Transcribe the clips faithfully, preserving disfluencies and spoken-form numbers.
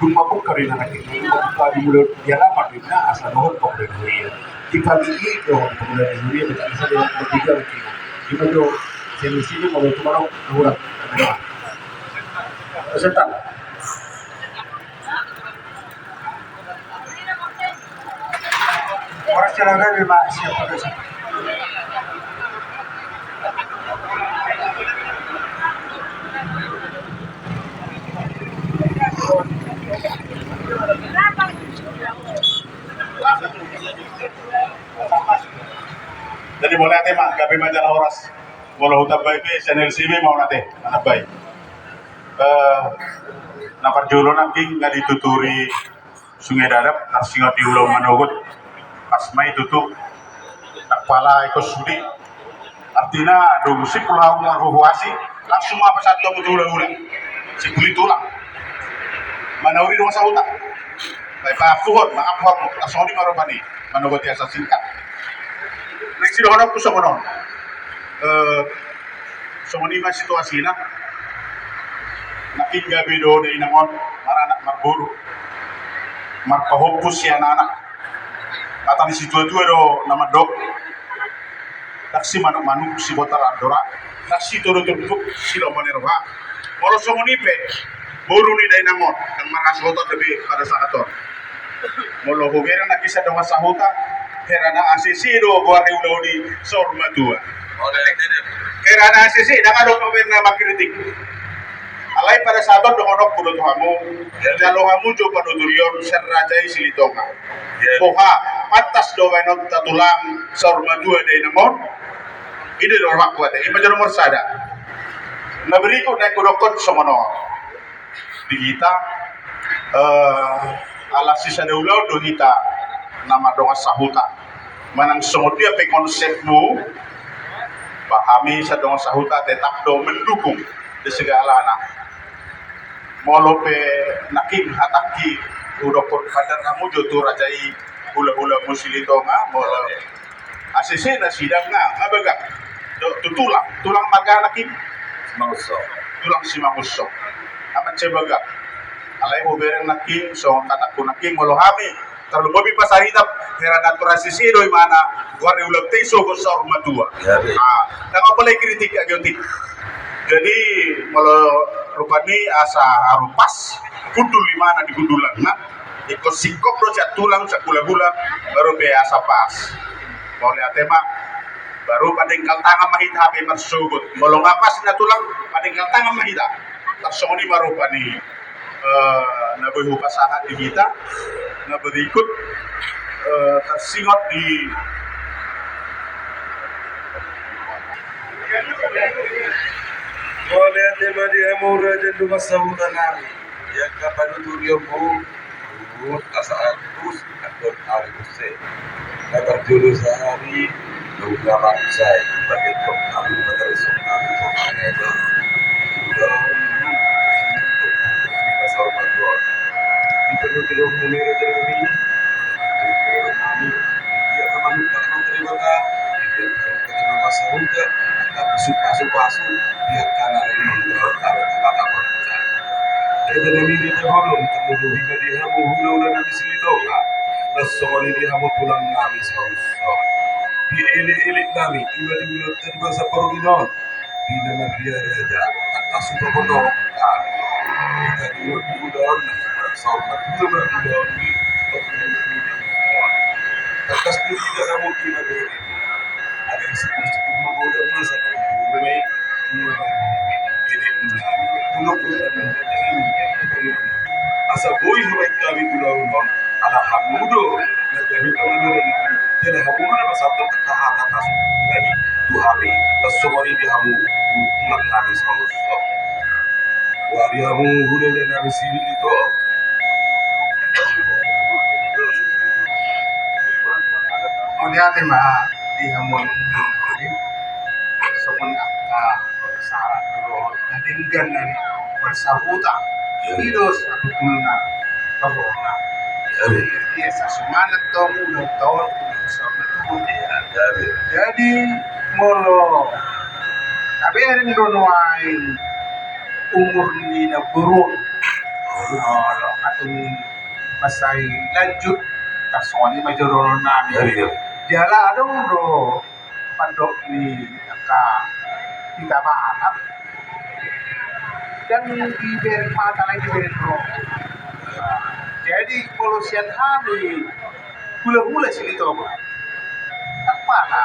Dung mabungkar i na nangkin, dung mabungkar di mula di alaman do inna asa dohot pangula ni huria. Di pagi i dohot pangula ni huria, betak bisa dohot pangula ni huria. Ima do, seni sini mau itu barang, kurang. Peserta. Horas, silakan, Pak. Siap, Pak. Jadi mauliate ma, gabe ma jala horas. Molo hutambai pe, channel C B mauliate, manambai. Eh, na parjolo nangkin nga dituturi Sungai Dadap, tarsingot di ulaon manogot. Pas ma i tutu, ndang pola ingkon sude. Artina, dung simpul hamu marhuhuasi, langsung ma pasahat hamu tu hulahula. Simpul i tulang. Manauri dongan sahuta. Baik, paampuhon, maaf hamu, langsung i ma rupani. Manogot i asa singkat. Nang sidohononku songon on. Eh, Songon i ma situasina. Nangkin gabe do dainang on maranak marboru, marpahompus sian anak. Hata ni situatua do na mandok, ndang simanukmanuk sibotar andora, ndang sitodo turpuk silomo ni roha. Molo songon i pe boru ni dainang on, ndang marhasohotan dope pada sahat on. Molo hubereng nangkin sian dongan sahuta, hera na A C C do goar ni ulaon i saur matua. Hera na A C C, ndang adong hubereng na mangkritik. Alai pada saat on dohononku do tu hamu, jalo hamu jo panuturion sian raja i Silitonga. Boha, pantas do baenonta tulang saur matua dainang on? I do dohononku ate, i ma jo nomor sada. Na berikut na ingkon hudokkon songon on. Di hita, eh, ala sisada ulaon do hita na mardongan sahuta. Manang songon dia pe konsepmu, ba hami sian dongan sahuta tetap do mendukung di segalana. Molo pe nangkin hatangki hudokkon, pandar hamu jo tu raja i, hulahulamu Silitonga, molo A C C nasida nga, nga bagak. Do, tu tulang, tulang marga nangkin? Simangunsong. Tulang Simangunsong. Aman Sibaga. Alai hubereng nangkin, songon hatangku nangkin, molo hami tarlumobi pasaritam, hera na tu A C C do imana, goar ni ulaonta i sogot saur matua. Ndang apalai kritik age otik. Jadi molo rupani asa haru pas, hundul imana di hundulanna. Ingkon singkop do sian tulang, sian hulahula, baru pe asa pas. Mauliate ma, baru padengkal tangan ma hita hape marsogot. Molo nga pas na tulang, padengkal tangan ma hita. Tarsongon i ma rupani, eh, na boi hupasahat di hita, na berikut, eh, tarsingot di. Mauliate ma di hamu raja ni dongan sahuta nami. Ia angka panuturionmu, asa antusi angka ari muse. Na parjolo sahali, nunga mansai, pagetong hami, patarison hami, pamangeja. Udah, nunga, nunga, nunga, nunga, nunga, nunga, di panuturion muse raja nami, di panuturion nami, ia ka manungkak nang terima kasih, ia ka manungkak terima kasih, angka pasu-pasu, ia ka na rin manungkak, angka pasu-pasu. Raja nami, raja bolon, tarlumobi ma di hamu hulahula nami Silitonga, na songon i di hamu tulang nami Simangunsong. Di elek-elek nami, ima di ulaonta di basa parungin on. Di na marria raja, angka supaboto hami. Di na di ulaon, saur matua ma ulaon i, tangkas di hita hamu ima bere. Ada yang sepuluh sepuluh magodang masa, asa boi hubaen hami ulaon on, ala hamu do na gabe pangalualan nami, jala hamu do na pasahathon hata-hata pasu-pasu nami tu hami, na songon i di hamu tulang nami Simangunsong. Wari hamu hulahula nami Silitonga. Mauliate ma di hamu, songon angka syarat do na denggan na marsahuta. I do sabotulna rohana. Jadi asa sumangat tong ulang tahun, ulang tahun. Jadi molo tabereng do nuaeng umur ni namboru on, Mansai lanjut, tarsongon i ma jolo dohonon nami. Jala adong do pandok ni angka hita Batak, ndang dibereng mata, lain dibereng roha. Jadi molo sian hami hulahula Silitonga, ndang pala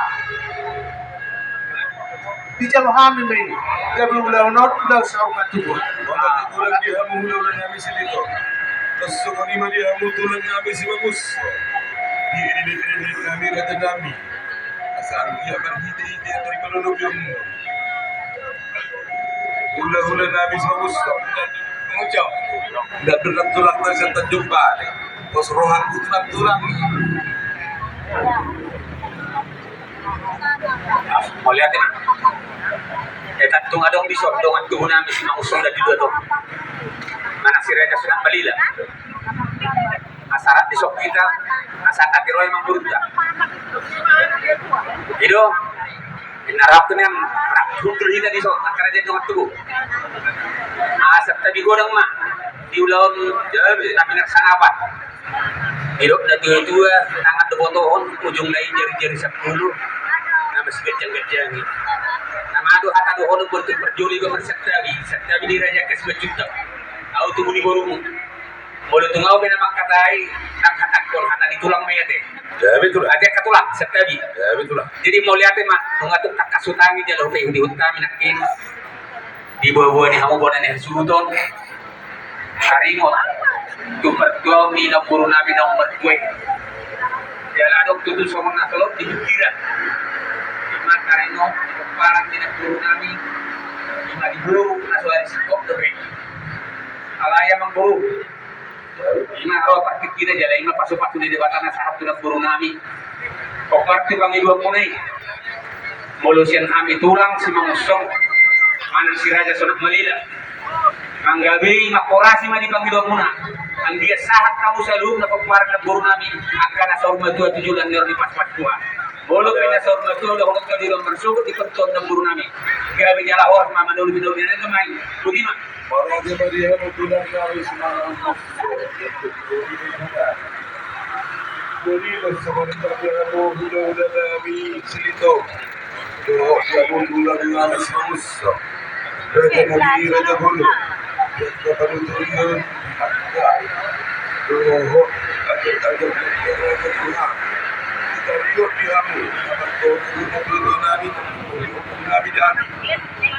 dijalo hami ma i, gabe ulaon on ulaon saur matua. Molo tung di hamu hulahula nami Silitonga, tos songon i ma di hamu tulang nami Simangunsong, diiring-iring nami raja nami, asa anggiat marhite-hite tarima lolopi on. Hulahula nami Simangunsong, ndang berat tulang nami sian Tanjung Balai, pos rohangku tulang-tulang. Mauliate ma. Tung adong dison dongan tubu nami Simangunsong dan di dua tong, manang si Raja Sunan Balila. Asa rap dison hita, asa tagi roha manggurunta. I do. Inna rap tu nian, rap hundul hita dison angka raja dongan tubu. Asa tabi godang ma di ulaon na pinarsangapan. Didok na tua-tua, tangan do botohon, ujungna i jari-jari sampulu, na masiganjang-ganjang i. Na mado hata dohonon, bontuk parjolo iba marsantabi, santabi ni raja angka Simanjuntak. Au tubu ni borumu. Molo tung au pe na mangkatai, ndang hatangkon, hata ni tulang ma i ate. Ate angka tulang, santabi. Jadi mauliate ma, nunga tung tangkas hutangi jala hupe di huta nami nangkin. Di boa-boa ni hamu bona ni hasuhuton, taringot tu partuaon ni namboru nami naung martua i. Jala adong tutu songon na solot di pikiran. Ima taringot di pomparan ni namboru nami, ima di boru na so ari singkop dope. Alai amangboru, ima ro partingkina jala ima pasu-pasu ni Debata na sahat tu namboru nami. Pomparan tu pangidoanmuna i. Molo sian hami tulang Simangunsong, manang si Raja Sunan Balila, manggabe i, mangkorasi ma di pangidoanmuna. Anggiat sahat hamu saluhutna pomparan namboru nami angka na saur matua tu joloan ni ari ni pasupasuan. Molo pe na saur matua, ulahonon hamu di ulaon marsogot di partuaon namboru nami. Gabe jala horas ma manoloi pinauli-ulaon nami. Botima. Mauliate ma di hamu tulang nami Simangunsong. Jadi songon i ma di hamu hulahula nami Silitonga. Dohot di hamu tulang nami Simangunsong, raja nami, raja bolon, raja panuturan. Dohot ajar-ajar raja Tuhan. Taringot di hamu, nami, nami, nami,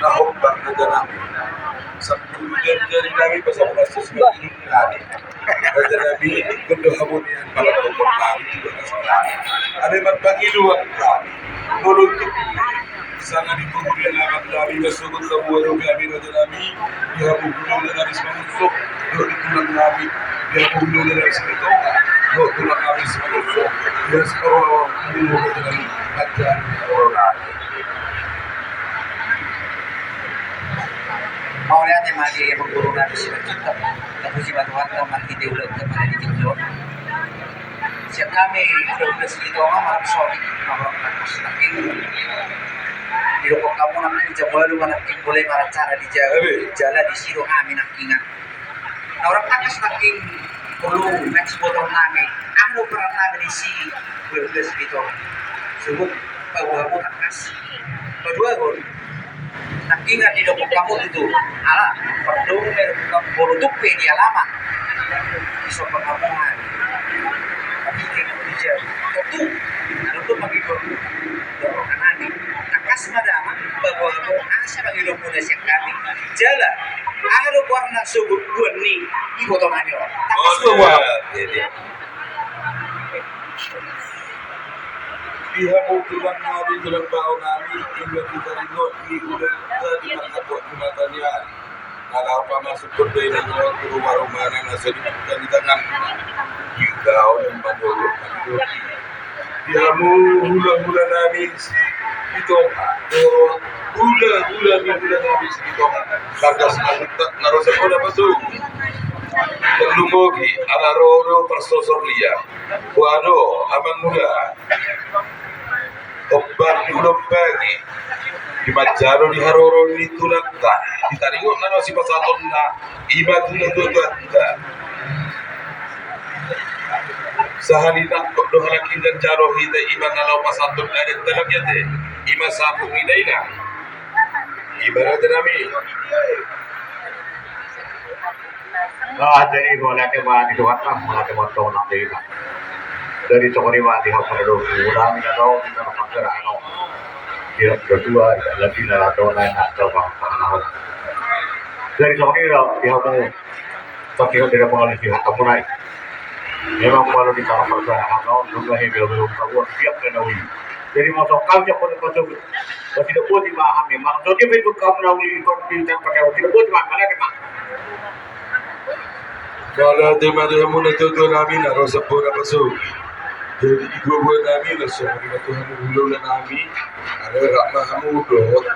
na hombar raja nami. Sampulu jari-jari nami, pasampulu nami. Raja nami, ingkon do hamu nian pala tongkol nami tu bagas nami. Ate marpangidoan nami. Molo tung sanga di tubu ni alaman nami, marsogot hamu dope hami raja nami, di hamu hulahula nami Simangunsong, dohot di tulang nami, di hamu hulahula nami Silitonga, dohot tulang nami Simangunsong, di hamu hulahula nami, raja nami. Mauliate ma di amangboru nami Simanjuntak. Tapuji ma Tuhanta marhite ulaonta pada di tingki on. Sian hami hulahula Silitonga, malam sotik, malam tangkas nangkin. Didok hamu nangkin jam ualu ma nangkin mulai maracara di jala, jala disi do hami nangkinan. Na hurang tangkas nangkin, porlu mansai botohon nami, aha do peran nami disi, hulahula Silitonga. Sogot paboa hamu tangkas paduahon. Nangkinan didok hamu tutu, ala, pardongan, molo tung pe di alaman. Disombang hamu hami. Tapi di jam, tontu, tontu mangidohon hamu. Dohot roha nami. Tangkas ma damang, paboa hamu asa mangidohon muna sian hami. Jala, aha do goarna sogot boan ni iboto nami on. Tangkas ma boa. Di hamu tulang nami, tulang bao nami, inda di taringot ni uda di tangkap waktu mata ni ari. Ala pamasuk kode na gua guru warung mana na sedi bukan di tangan. Kita on manurut manurut. Di hamu hulahula nami Silitonga. Hulahula ni hula nami Silitonga. Kargas alutak na rosak kode pasu. Perlu mogi ala roro parsosor lia. Waduh, amang muda. Ombar di hulombangi. Di manjalo di haroro ni tulangta. Di taringot na sipasahatonna. Ima tu na tuatuanta. Sahali nangkok do halak i manjalo hita, i ma na laho pasahathon adat, halak i ate, i ma saput ni dainang. I ma raja nami. Ah, jadi mauliate ma di Tuhan, ah, mauliate ma di Tuhan. Jadi songon i ma di hamu na dua, mauliate ma di Tuhan. Jadi songon i ma di hamu. Pasti kan tidak mengalami hata mulai. Memang kalau di tanah percaya hata, juga yang belum belum tahu, siap dan uli. Jadi masuk kau siap pun masuk. Masih tidak buat di bahan memang. So dia itu kamu na uli, di tanah percaya tidak buat di mana lagi, Pak. Mauliate ma di hamu na tuatua nami, na ro sambora pasu. Jadi ibuabua nami, na so mari na tu hamu hulahula nami, ale rap ma hamu dohot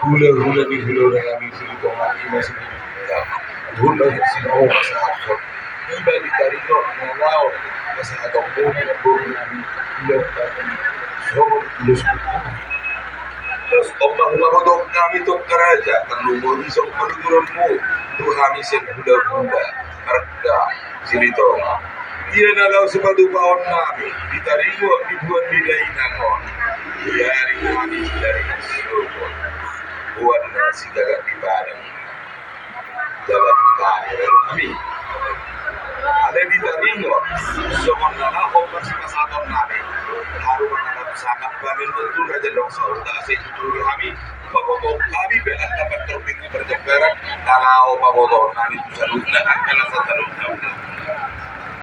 hulahula ni hulahula nami Silitonga, i ma Silitonga. Hulahula Silitonga pasahathon. I ma di taringot na laho pasahathon muna na boru nami, hulahula nami. Songon ulos. Terus ombak hupabotohon nami tu angka raja, tarlumobi songon panuturion muna tu hami sian hulahula marga Silitonga. Ia na laho sipatupaon nami di taringot ni buan ni dainang on. Ia ari nami dari Siobot, buan na sigagat di padang. Jalan kaya nami. Alai di taringot songon na laho marsipasahaton nami, haru mangalap sangap pamen bentuk raja dong sauta ase jujur hami. Paboto hami pe angka partorbing ni parjambaran na laho pabotohon nami tu saluhutna angka na saluhutna.